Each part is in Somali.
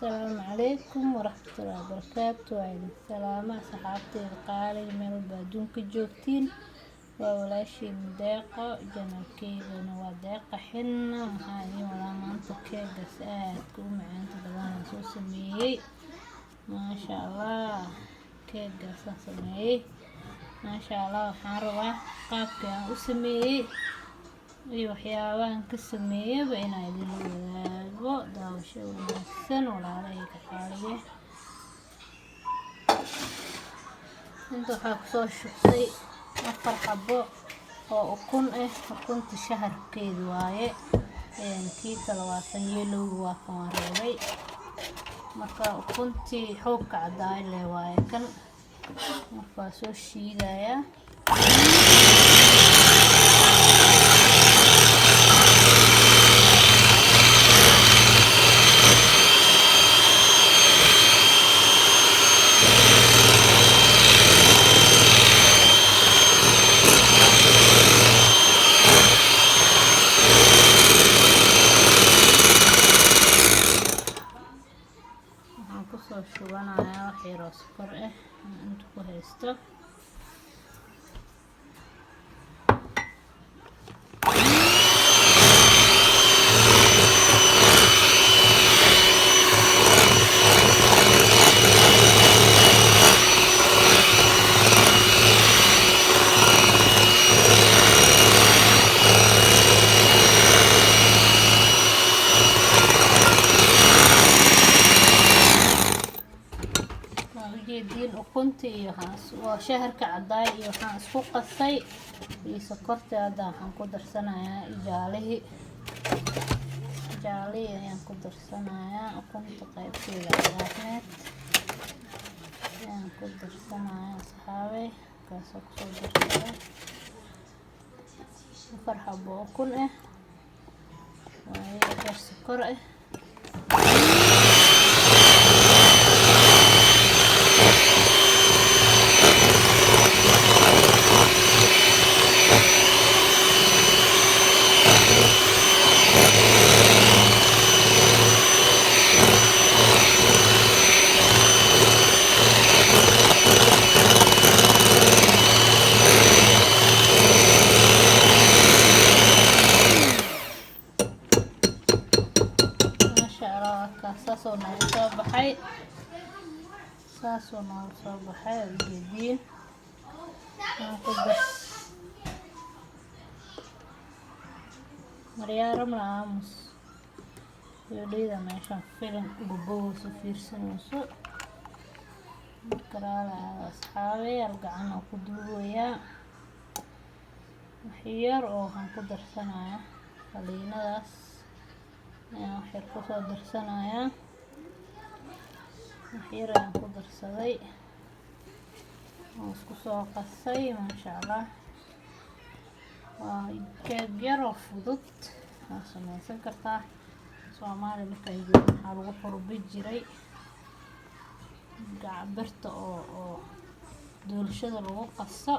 Asalaamu calaykum waraxmatullaahi wabarakaatu. Waa idin salaama, asxaabteyda qaaliga, meel walba adduunka joogtiin. Waa walaashiin Deeqo, channelkeygana waa Deeqa Xinna. Maxaa idiin wadaa maanta? Keegaas aadka u macaanta badan aan soo sameeyey, maasha Allah. Keegaasaan sameeyey, maasha Allah. Waxaan rabaa qaabka aan u sameeyey iyo waxyaabahan ka sameeyaba inaan idinla wadaago. Daawasho wanaagsan, walaalahayga qaaliye. Inta waxaa kusoo shubtay 4 xabo oo ukun ah, ukunta shaharkeedu waaye. Kii kale waa kan yellowga, waa kan, waan reebay. Marka ukuntii xoogka caddaay leh waaye kan. Marka waa soo shiidayaa. Waxaan kusoo shubanayaa wax yaroo sokor ah inta ku haysto. Waa ujeediin, ukuntii iyo waa shaharka caddaay iyo waxaan isku qasay iyo sokortii. Hadda waxaan ku darsanayaa jaalihii. Jaalihii ayaan ku darsanayaa. Ukunta qaybteeda cagaarneed ayaan ku darsanayaa, asxaabey. Kaasoo kusoo darsaday 4 xabo ukun ah waaye, yar sokor ah. Maasha Allah, kaas saasoo noogu soo baxay, saasoo noogu soo baxay, waa ujeediin. Waan ku dar maryaa ramla. Aamus gabadheyda meeshaan filim bobogeyso, fiirsanayso. Marka raali aada, asxaabey. Hal gacan oo ku duubayaa. Wax yar oo waxaan ku darsanayaa qaliinadaas ayaan wax yar kusoo darsanayaa. Wax yar ayaan ku darsaday oo isku soo qasay. Maasha Allah, waa keeg yar oo fudud, waa sameysan kartaa. Soomaaliya markaan joogno waxaa lagu xurbi jiray birta oo doolshada lagu qaso,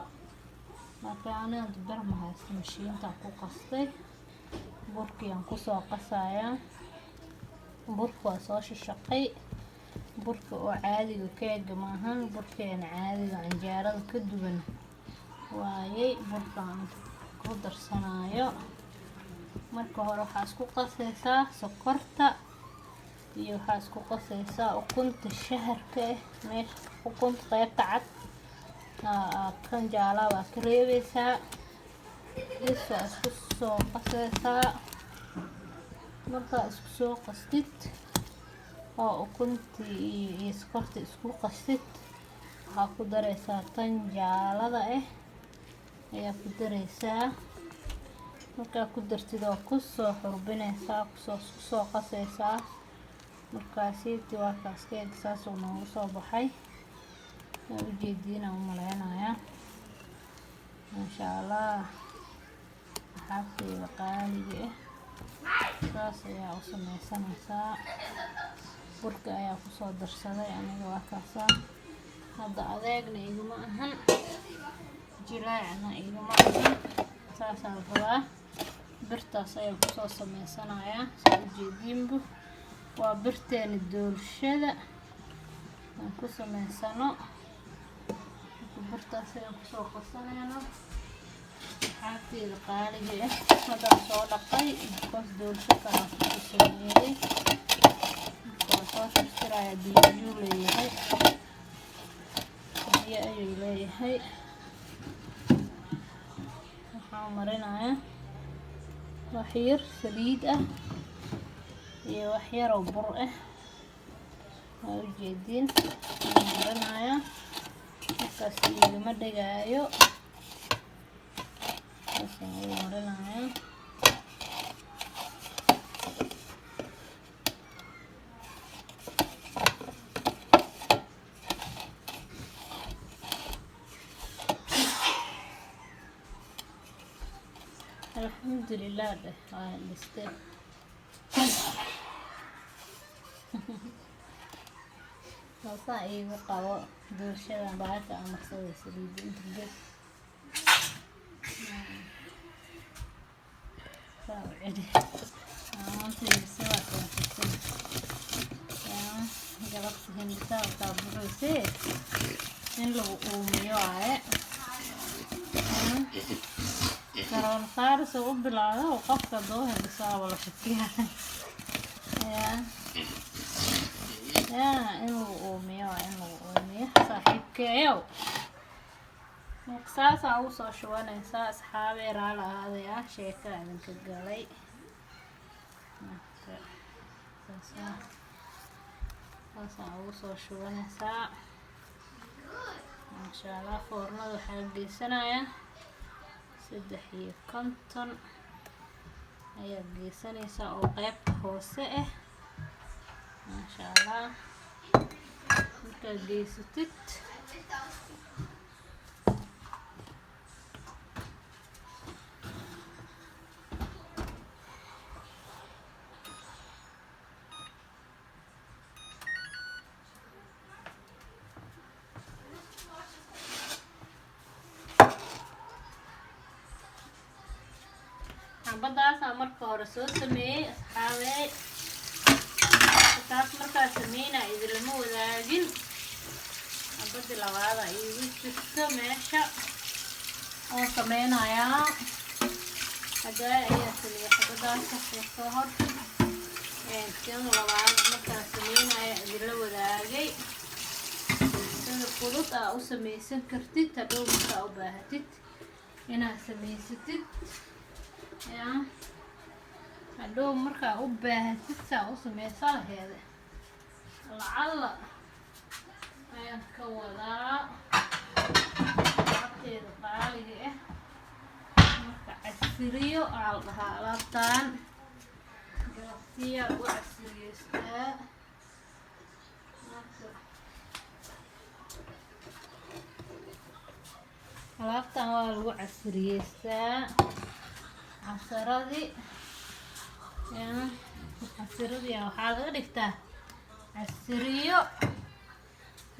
laakiin aniga hadda bir ma haysto, mashiintaan ku qastay. Burkii aan kusoo qasayaa, burka waa soo shashaqay. Burka oo caadiga keega maahan, burkeena caadiga canjeerada ka duwan waayey burkaan ku darsanayo. Marka hore waxaa isku qasaysaa sokorta iyo waxaa isku qasaysaa ukunta shaharka ah. Meesha ukunta qaybta cad kan jaalaa waa ka reebeysaa bis. Waa isku soo qasaysaa. Markaa isku soo qastid oo ukuntii iyo sokorta isku qastid, waxaa ku dareysaa tan jaalada ah ayaa ku dareysaa. Markaa ku dartid, waa kusoo xurbineysaa, kusoo isku soo qaseysaa. Markaasiiti waa kaas, keeg saasuu noogu soo baxay, waa ujeediin aan u maleynayaa. Maasha Allah, asxaabteyda qaaliga ah, saas ayaa u sameysanaysaa. Burka ayaa kusoo darsaday aniga, waa kaasaa. Hadda adeegna iguma ahan, jilaacna iguma ahan, saasaa la rabaa. Birtaas ayaan kusoo sameysanayaa, saa ujeediinbu. Waa birteeni doolshada aan ku sameysano. Birtaas ayaan kusoo qasanayna, asxaabteeda qaaliga ah. Haddaan soo dhaqay because doolsho kalaan kusoo sameeyey. Marka waan soo tirtirayaa. Biyo ayuu leeyahay, biyo ayuu leeyahay. Waxaan marinayaa wax yar saliid ah iyo wax yar oo bur ah. Waa ujeediin, waan marinayaa. Markaas igama dhigaayo, saasaan ugu marinayaa. Alxamdulilah dheh, waa dhistay. Saasaa iigu qabo doolshadan. Bahasha aan marsaday saliidda inta ged saa u celi. Maanta hindisa waa keensatay. Yaa galabta hindisaa kaa buxaysee, in lagu uumiyo waaye. Coronavirus u bilaado, qofka doo hindisaaba la shakiyaa. Yaa yaa in lagu uumiyo waa in lagu uumiyo, saaxiibkeeyow. Marka saasaa ugu soo shubanaysaa, asxaabey. Raali ahaadaya, sheeka idinka galay. Marka saasaa ugu soo shubanaysaa, maasha Allah. Foornada waxaa geysanayaa 53 ayaa geysanaysaa oo qeybta hoose ah, maasha Allah. Markaad geysatid, xabadaasaa marka hore soo sameeyey, asxaabey. Taas markaa sameynaa idinlama wadaagin. Xabadii labaada iigu jirto meesha oo sameynayaa hadaa ayaa sameeyey xabadaas soo hor. Tan labaad markaan sameynaya idinla wadaagay sida fudud aa u sameysan kartid hadhow markaa u baahatid inaad sameysatid. Yaa hadhow markaa u baahatid saa u sameysa laheede lacalla ayaan ka wadaa, alaabteeda qaaliga ah. Marka casiriyo aa la dhahaa alaabtan, galabtiyaa lagu casiriyeystaa. Marka alaabtan waa lagu casiriyeystaa. Casaradii, yaa casiradii waxaa laga dhigtaa casiriyo.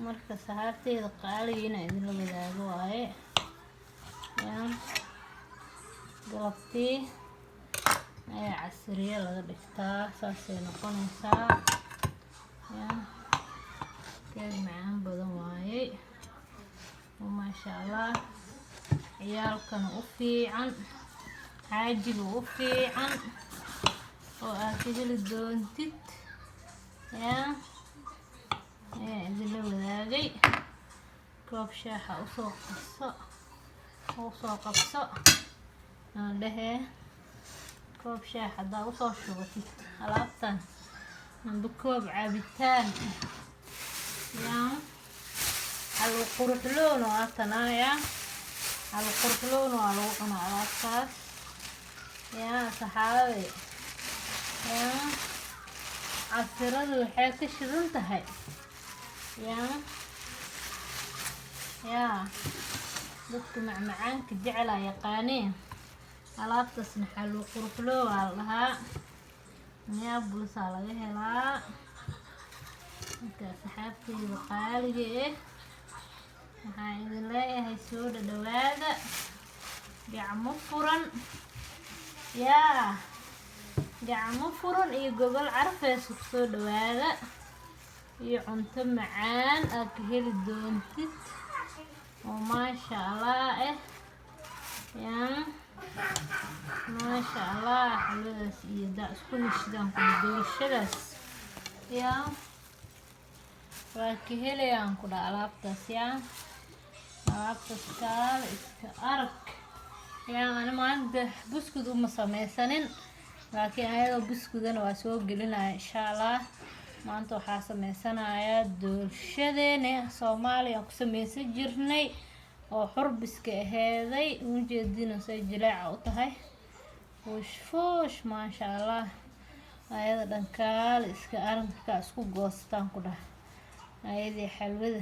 Marka saxaabteeda qaaliga, inaa idinla wadaago waaye. Yaa galabtii ayaa casiriyo laga dhigtaa, saasay noqonaysaa. Yaa keeg macaan badan waaye, maasha Allah. Ciyaalkana u fiican, xaajiga u fiican oo aad ka heli doontid. Yaa ayaa idinla wadaagay. Koob shaaxa usoo qabso, usoo qabso aan dhehee. Koob shaax haddaa usoo shubatid alaabtan amba koob cabitaan, yaa xalu quruxloon waa tanaa. Yaa xalu quruxloon waa lagu cunaa alaabtaas. Yaa saxaabe, yaa casiradu waxay ka shidan tahay. Yaa yaa dadka macmacaanka jecelaa yaqaaneen alaabtaasna. Xalu quruxloo waa la dhahaa, Minneapolis-aa laga helaa. Marka asxaabteyda qaaliga ah, waxaan idin leeyahay soo dhadhawaada, gacmo furan. Yaa. Gacmo furan iyo gogol carfeysa kusoo dhawaada iyo cunto macaan aad ka heli doontid oo maasha Allah eh. Yaa maasha Allah, xalwadaas iyo daa isku heshidaan ku doolshadaas, yaa waa ka helayaan ku dha alaabtaas. Yaa alaabtaas kaala iska arag. Yaa ani maanta buskud uma sameysanin, laakiin ayadoo buskudana waa soo gelinaya, insha Allah. Maanta waxaa sameysanayaa doolshadeena Soomaaliya aan ku sameysan jirnay oo xurbiska aheeday. Ujeedina say jileeca u tahay, fuush fuush, maasha Allah. Ayada dhan kaala iska arag. Markaa isku goostaan ku dhah ayadii xalwada,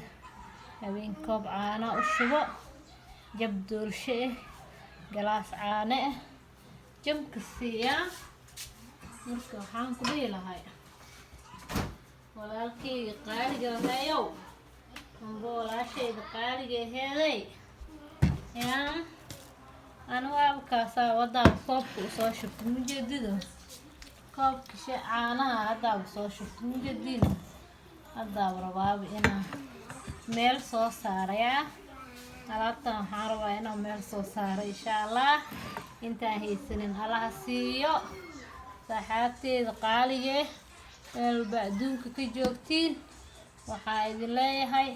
habeen koob caana u shubo, jab doolsho ah, galaas caano ah, jabka siiyaa. Marka waxaan ku dhihi lahay walaalkayga qaaliga ahayow amba walaashayda qaaliga aheeday, yaa anigu abkaasaa wadaaba koobka usoo shubtay. Mujeedido koobka caanaha haddaaba soo shubtay, mujeedina haddaaba rabaaba inaan meel soo saarayaa alaabtan. Waxaan rabaa inaan meel soo saaro, insha Allah. Intaan haysanin Allaha siiyo. Saaxaabteeda qaalige, meel walba adduunka ka joogtiin, waxaa idin leeyahay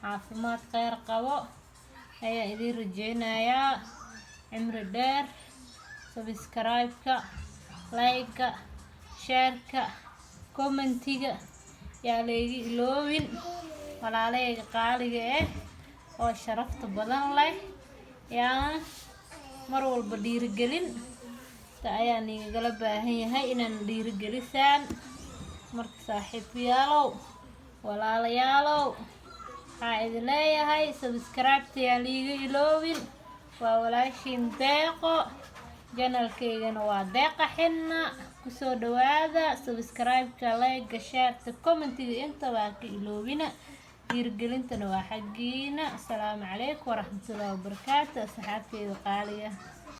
caafimaad kheyr qabo ayaa idin rajeynayaa, cimri dheer. Subscribe-ka, like-ka, share-ka, comment-iga yaa layga iloobin. Walaalahayga qaaliga ah oo sharafta badan leh, yaa mar walba dhiirigelin ta ayaa nigagala baahan yahay inaan dhiirigelisaan. Marka saaxiibayaalow, walaalayaalow, waxaa idin leeyahay subscribe-ta yaa liiga iloobin. Waa walaashiin Deeqo, channel-kaygana waa Deeqa Xinna. Kusoo dhawaada subscribe-ka, like-ga, share-ta, comment-iga, intaba ha ka iloobina. Dhiirigelintana waa xaggiina. Asalaamu calaykum waraxmatullaahi wabarakaatu, asxaabteyda qaaliga.